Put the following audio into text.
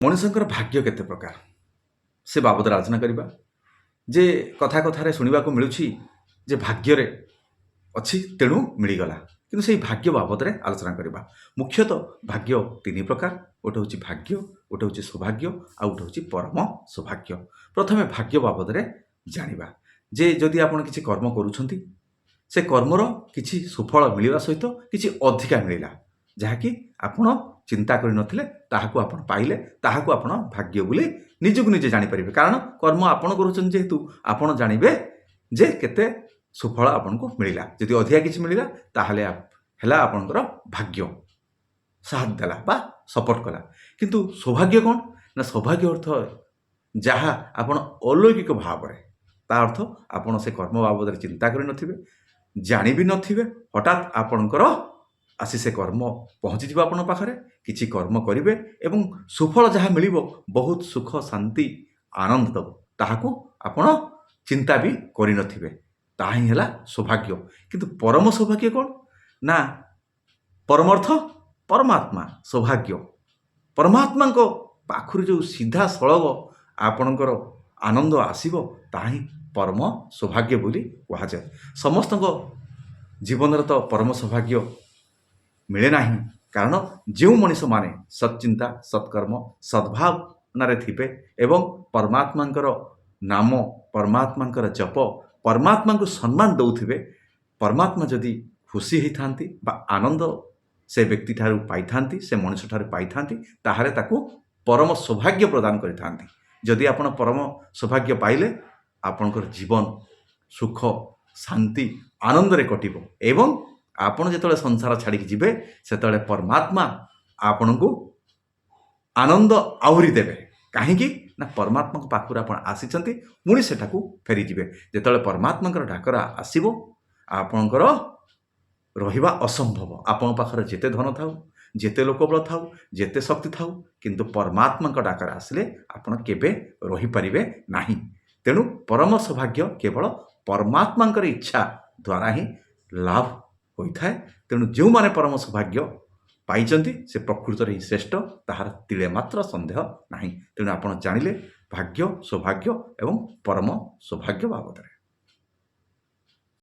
ମଣିଷଙ୍କର ଭାଗ୍ୟ କେତେ ପ୍ରକାର, ସେ ବାବଦରେ ଆଲୋଚନା କରିବା। ଯେ କଥା କଥାରେ ଶୁଣିବାକୁ ମିଳୁଛି ଯେ ଭାଗ୍ୟରେ ଅଛି ତେଣୁ ମିଳିଗଲା। କିନ୍ତୁ ସେଇ ଭାଗ୍ୟ ବାବଦରେ ଆଲୋଚନା କରିବା। ମୁଖ୍ୟତଃ ଭାଗ୍ୟ ତିନି ପ୍ରକାର। ଗୋଟେ ହେଉଛି ଭାଗ୍ୟ, ଗୋଟେ ହେଉଛି ସୌଭାଗ୍ୟ, ଆଉ ଗୋଟେ ହେଉଛି ପରମ ସୌଭାଗ୍ୟ। ପ୍ରଥମେ ଭାଗ୍ୟ ବାବଦରେ ଜାଣିବା ଯେ ଯଦି ଆପଣ କିଛି କର୍ମ କରୁଛନ୍ତି, ସେ କର୍ମର କିଛି ସୁଫଳ ମିଳିବା ସହିତ କିଛି ଅଧିକା ମିଳିଲା, ଯାହାକି ଆପଣ ଚିନ୍ତା କରିନଥିଲେ, ତାହାକୁ ଆପଣ ପାଇଲେ, ତାହାକୁ ଆପଣ ଭାଗ୍ୟ ବୋଲି ନିଜକୁ ନିଜେ ଜାଣିପାରିବେ। କାରଣ କର୍ମ ଆପଣ କରୁଛନ୍ତି ଯେହେତୁ, ଆପଣ ଜାଣିବେ ଯେ କେତେ ସୁଫଳ ଆପଣଙ୍କୁ ମିଳିଲା। ଯଦି ଅଧିକା କିଛି ମିଳିଲା, ତାହେଲେ ହେଲା ଆପଣଙ୍କର ଭାଗ୍ୟ ସାଥ ଦେଲା ବା ସପୋର୍ଟ କଲା। କିନ୍ତୁ ସୌଭାଗ୍ୟ କ'ଣ ନା, ସୌଭାଗ୍ୟ ଅର୍ଥ ଯାହା ଆପଣ ଅଲୌକିକ ଭାବରେ, ତା ଅର୍ଥ ଆପଣ ସେ କର୍ମ ବାବଦରେ ଚିନ୍ତା କରିନଥିବେ, ଜାଣି ବି ନଥିବେ, ହଠାତ୍ ଆପଣଙ୍କର ଆସି ସେ କର୍ମ ପହଞ୍ଚିଯିବ ଆପଣଙ୍କ ପାଖରେ। କିଛି କର୍ମ କରିବେ ଏବଂ ସୁଫଳ ଯାହା ମିଳିବ, ବହୁତ ସୁଖ, ଶାନ୍ତି, ଆନନ୍ଦ ଦେବ, ତାହାକୁ ଆପଣ ଚିନ୍ତା ବି କରିନଥିବେ। ତାହା ହିଁ ହେଲା ସୌଭାଗ୍ୟ। କିନ୍ତୁ ପରମ ସୌଭାଗ୍ୟ କ'ଣ ନା, ପରମ ଅର୍ଥ ପରମାତ୍ମା, ସୌଭାଗ୍ୟ ପରମାତ୍ମାଙ୍କ ପାଖରୁ ଯେଉଁ ସିଧାସଳଖ ଆପଣଙ୍କର ଆନନ୍ଦ ଆସିବ, ତାହା ହିଁ ପରମ ସୌଭାଗ୍ୟ ବୋଲି କୁହାଯାଏ। ସମସ୍ତଙ୍କ ଜୀବନରେ ତ ପରମ ସୌଭାଗ୍ୟ ମିଳେ ନାହିଁ। କାରଣ ଯେଉଁ ମଣିଷମାନେ ସତ୍ଚିନ୍ତା, ସତ୍କର୍ମ, ସଦ୍ଭାବନାରେ ଥିବେ ଏବଂ ପରମାତ୍ମାଙ୍କର ନାମ, ପରମାତ୍ମାଙ୍କର ଜପ, ପରମାତ୍ମାଙ୍କୁ ସମ୍ମାନ ଦେଉଥିବେ, ପରମାତ୍ମା ଯଦି ଖୁସି ହେଇଥାନ୍ତି ବା ଆନନ୍ଦ ସେ ବ୍ୟକ୍ତିଠାରୁ ପାଇଥାନ୍ତି, ସେ ମଣିଷଠାରୁ ପାଇଥାନ୍ତି, ତାହେଲେ ତାକୁ ପରମ ସୌଭାଗ୍ୟ ପ୍ରଦାନ କରିଥାନ୍ତି। ଯଦି ଆପଣ ପରମ ସୌଭାଗ୍ୟ ପାଇଲେ, ଆପଣଙ୍କର ଜୀବନ ସୁଖ, ଶାନ୍ତି, ଆନନ୍ଦରେ କଟିବ ଏବଂ ଆପଣ ଯେତେବେଳେ ସଂସାର ଛାଡ଼ିକି ଯିବେ, ସେତେବେଳେ ପରମାତ୍ମା ଆପଣଙ୍କୁ ଆନନ୍ଦ ଆହୁରି ଦେବେ। କାହିଁକି ନା ପରମାତ୍ମାଙ୍କ ପାଖରୁ ଆପଣ ଆସିଛନ୍ତି, ପୁଣି ସେଠାକୁ ଫେରିଯିବେ। ଯେତେବେଳେ ପରମାତ୍ମାଙ୍କର ଡାକରା ଆସିବ, ଆପଣଙ୍କର ରହିବା ଅସମ୍ଭବ। ଆପଣଙ୍କ ପାଖରେ ଯେତେ ଧନ ଥାଉ, ଯେତେ ଲୋକବଳ ଥାଉ, ଯେତେ ଶକ୍ତି ଥାଉ, କିନ୍ତୁ ପରମାତ୍ମାଙ୍କ ଡାକରା ଆସିଲେ ଆପଣ କେବେ ରହିପାରିବେ ନାହିଁ। ତେଣୁ ପରମ ସୌଭାଗ୍ୟ କେବଳ ପରମାତ୍ମାଙ୍କର ଇଚ୍ଛା ଦ୍ୱାରା ହିଁ ଲାଭ ହୋଇଥାଏ। ତେଣୁ ଯେଉଁମାନେ ପରମ ସୌଭାଗ୍ୟ ପାଇଛନ୍ତି, ସେ ପ୍ରକୃତରେ ହିଁ ଶ୍ରେଷ୍ଠ, ତାହାର ତିଳେ ମାତ୍ର ସନ୍ଦେହ ନାହିଁ। ତେଣୁ ଆପଣ ଜାଣିଲେ ଭାଗ୍ୟ, ସୌଭାଗ୍ୟ ଏବଂ ପରମ ସୌଭାଗ୍ୟ ବାବଦରେ।